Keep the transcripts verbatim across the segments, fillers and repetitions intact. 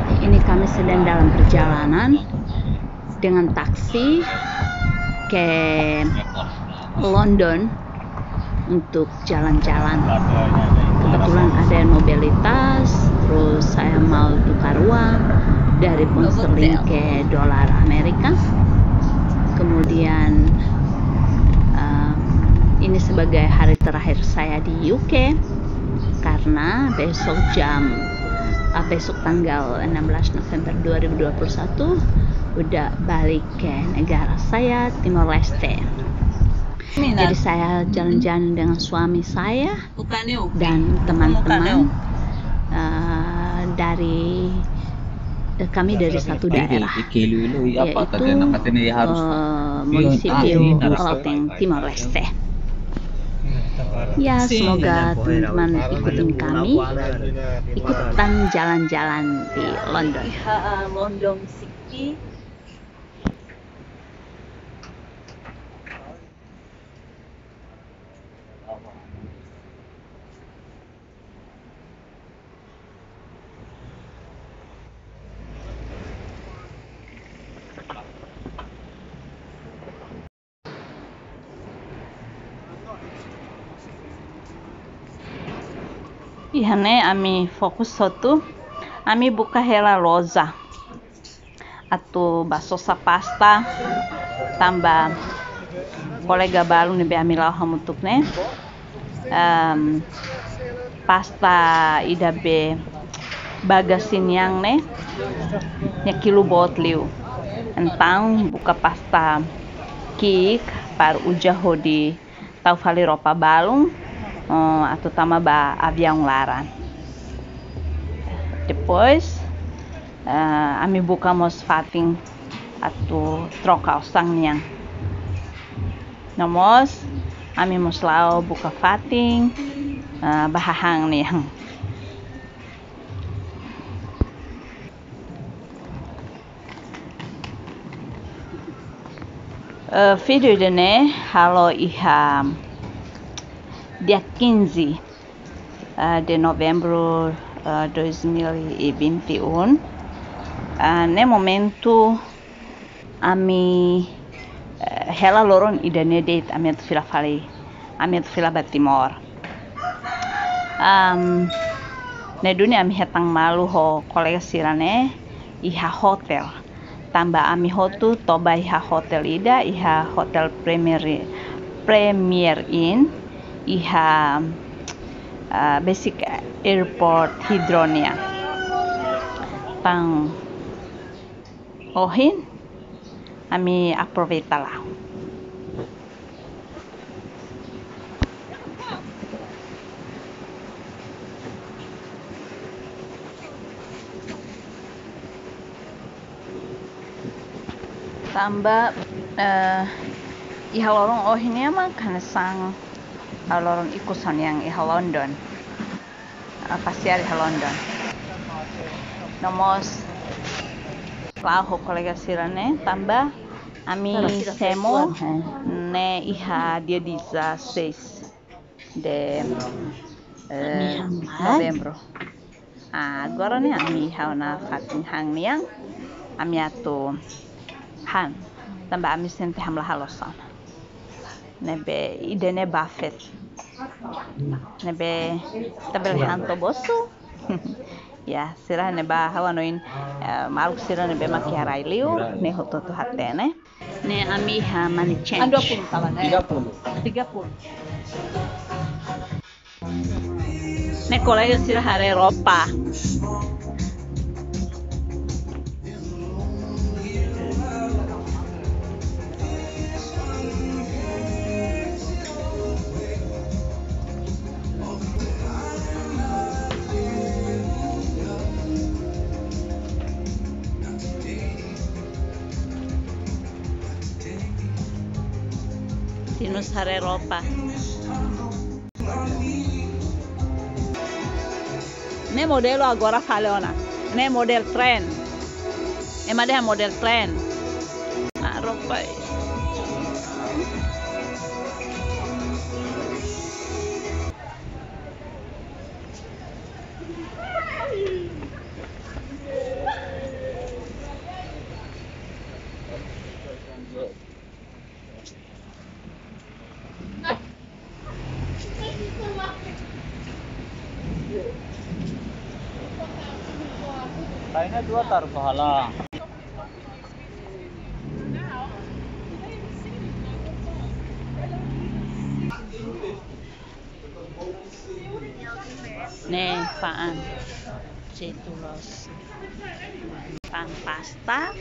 Ini kami sedang dalam perjalanan dengan taksi ke London untuk jalan-jalan. Kebetulan ada mobilitas, terus saya mau tukar uang dari pound sterling ke dolar Amerika. Kemudian, eh, ini sebagai hari terakhir saya di U K, karena besok jam, eh, besok tanggal enam belas November dua ribu dua puluh satu udah balik ke negara saya, Timor Leste. Jadi saya jalan-jalan dengan suami saya dan teman-teman, eh, dari, eh, kami dari satu daerah, yaitu, eh, munisipio Gauteng, Timor Leste. Ya, semoga teman-teman ikutin kami, ikutan jalan-jalan di London. Iha London City. Iha ne'e ami fokus hotu, ami buka hela loja atu bá sosa pasta, tanba kolega balu ne'ebé ami la'o hamutuk ne'e, em, pasta ida be bagasin yang ne'e, nia kilu boot liu. Entaun buka pasta ki'ik para uza hodi tau fali roupa balun, eh, atu tama ba aviaun laran. Depois, eh, ami buka mós fatin atu troka osan nian. No mós, ami mós la'o buka fatin, eh, ba hahán nian. Eh, vídeo ida-ne'e halo iha dia quinze, eh, de novembro, eh, dois mil e vinte e um. Eh, ne'e momentu ami, eh, hela loron ida-ne'e de'it ami atu fila fali, ami atu fila ba Timor. Am, ne'e duni ami hetan malu ho kolega sira-ne'e iha hotel. Tanba ami hotu toba iha hotel ida, iha Hotel Premier, Premier Inn, iha, ah, besik airport Heathrow nian. Tan ohin, ami aproveita la'o. Tanba, eh, iha loron ohin ne'e mak hanesan, eh, loron ikus ha'u-nian iha London. Ah, pasiar iha London. No mós la'o ho kolega sira-ne'e, tanba ami semo ne'e iha dia dezasseis de, eh, novembro. Ah, agora ne'e ami iha ona fatin han nian, ami atu han, tanba ami sente hamlaha loos ona. Ne'ebé ida-ne'e buffet. Ne'ebé ita bele han to'o bosu. Ya, sira ne'ebá ha'u hanoin, eh, maluk sira ne'ebé mak iha rai liu, ne'e hotu-hotu hatene. Ne'e ami iha mani change. Dua puluh salah, ne'e. Tiga puluh. Tiga puluh. Ne'e kolega sira haree roupa. Ita mós haree roupa. Ne'e modelu agora fali ona. Ne'e model trend. Ema dehan model trend. Ah, roupa. Lainnya dua taruh pahala. Ne'e fa'an. Cetulos. Fa'an pasta.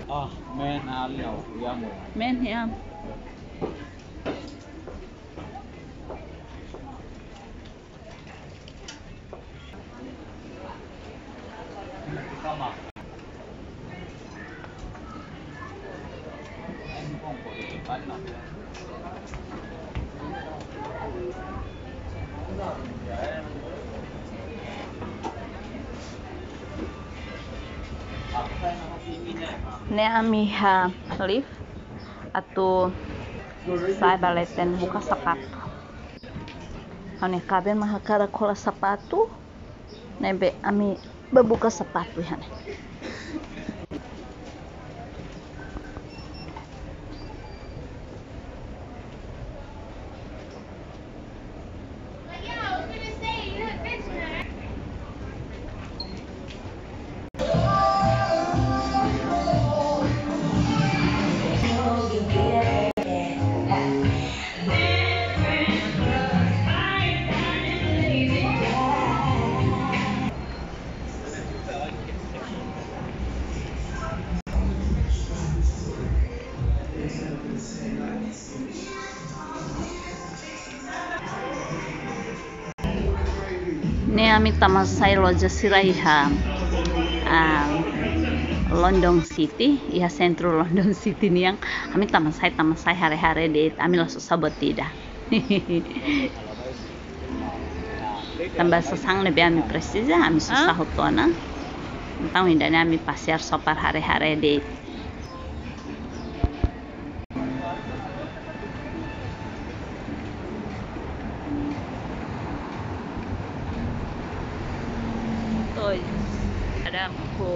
Ah, men alin au, ya mo. Men ya. Ne'e ami iha lift atu sai ba leten buka sapatu. Ha'u-nia kaben mak hakarak hola sapatu, ne'ebé ami bá buka sapatu iha ne'e. Ne'e ami tama sai loja sira iha, ah, London City, iha sentru London City nian. Ami tama sai, tama sai haree-haree de'it, ami la sosa buat ida. Tanba sasán ne'ebé ami presiza, ami sosa hotu ona. Entaun ida-ne'e ami pasiar só para haree-haree de'it. Oi, ada aku.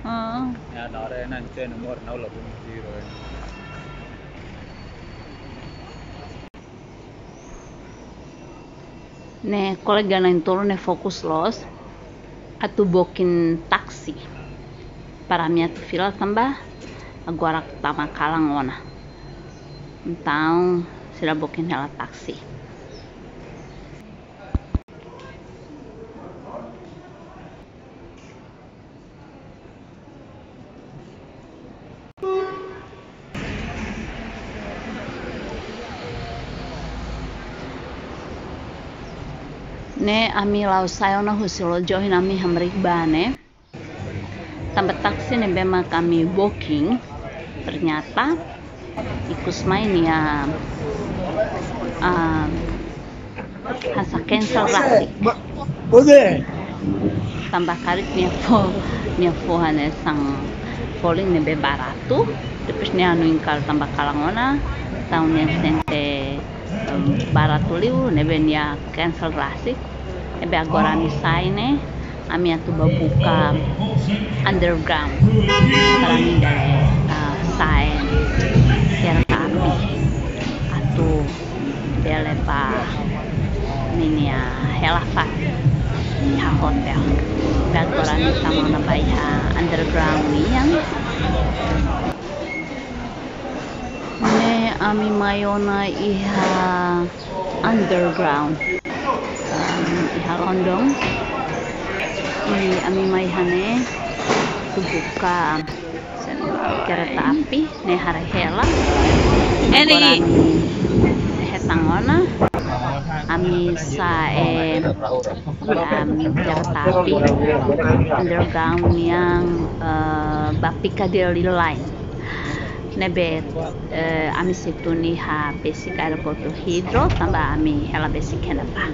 Ah. Ya, na hora nan cen umur nau la bun tiro. Ne'e kolega na'in-tolu ne'e fokus loos atu booking taksi para ami atu fila tanba agora tama kalan ona. Entaun sira booking hela taksi. Ne'e ami la'o sai ona husi loja ohin ami hamriik bá ne'e. Tanba taksi ne'ebé mak ami booking, ternyata ikus mai nia, ah, hanesan cancel rasik. Tanba karik nia fó, nia fó hanesan folin ne'ebé baratu, depois nia hanoin katak tanba kalan ona, entaun nia sente, em, baratu liu, ne'ebé nia cancel rasik. Ne'ebé agora ami sai ne'e, ami atu bá buka underground para ami bele, ah, sa'e kereta api atu bele bá ninia hela fatin iha hotel. Ne'ebé agora ami tama ona bá iha underground nian. Ne'e ami mai ona iha underground, em, iha London. I ami mai iha ne'e atu buka, sen kereta api ne'e haree hela. Eni hetan ona, ami sa'e, ami kereta api underground nian, eh, ba Piccadilly line. Ne'ebé, eh, ami sei tun iha besik aeroportu Heathrow, tanba ami hela besik iha ne'ebá.